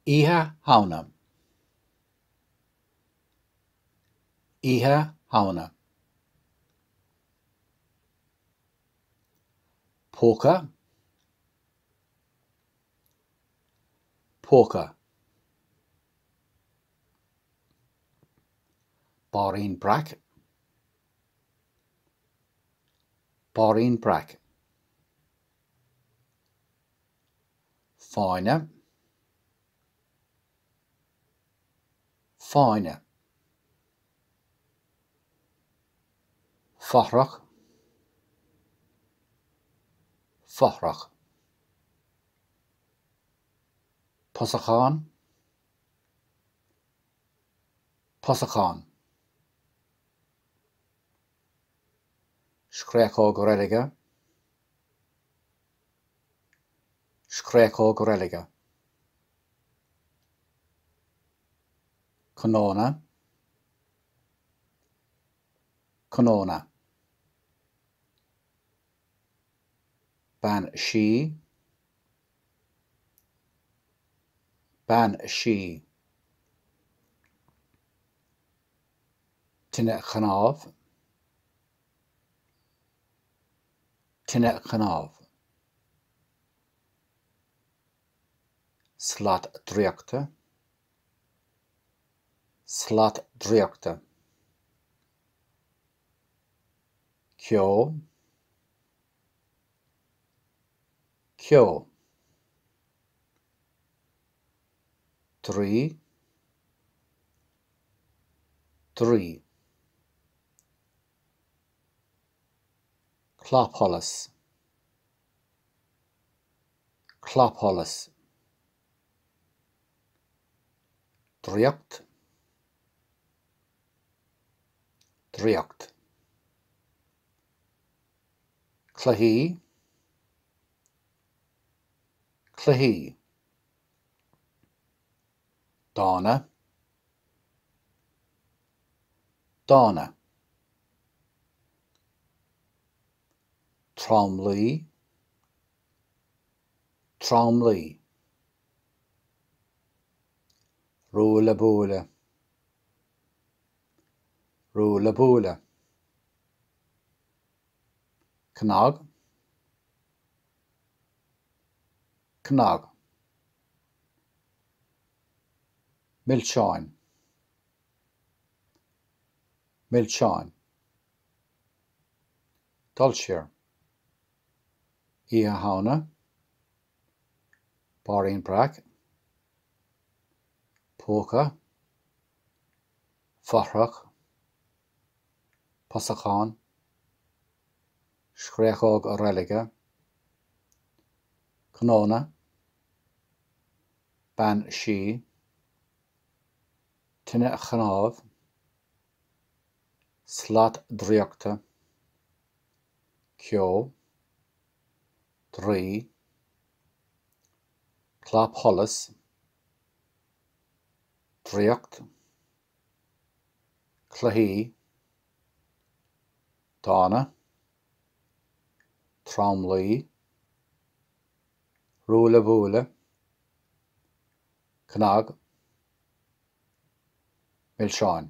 Oíche Shamhna. Oíche Shamhna. Póca. Póca. Bairín breac. Bairín breac. Fáinne. Fáinne. Fothrach. Fothrach. Pusachán. Pusachán. Scréachóg reilige. Scréachóg reilige. Cnónna. Cnónna. Bean sí. Bean sí. Tine chnámh. Tine chnámh. Slat draíochta. Slat draíochta. Ceo. Ceo. Draoi. Draoi. Clapsholas. Clapsholas. Draíocht. Draíocht. Cluichí. Cluichí. Dána. Dána. Tromluí. Tromluí. Ruaille buaille. Ruaille buaille. Cnag. Cnag. Milseáin. Milseáin. Dul siar. Oíche Shamhna. Bairín breac. Póca. Fothrach. Pusachán. Scréachóg reilige. Cnónna. Bean sí. Tine chnámh. Slat draíochta. Ceo. Draoi. Clapsholas. Draíocht. Cluichí. Dána. Tromluí. Ruaille buaille. Cnag. Milseáin.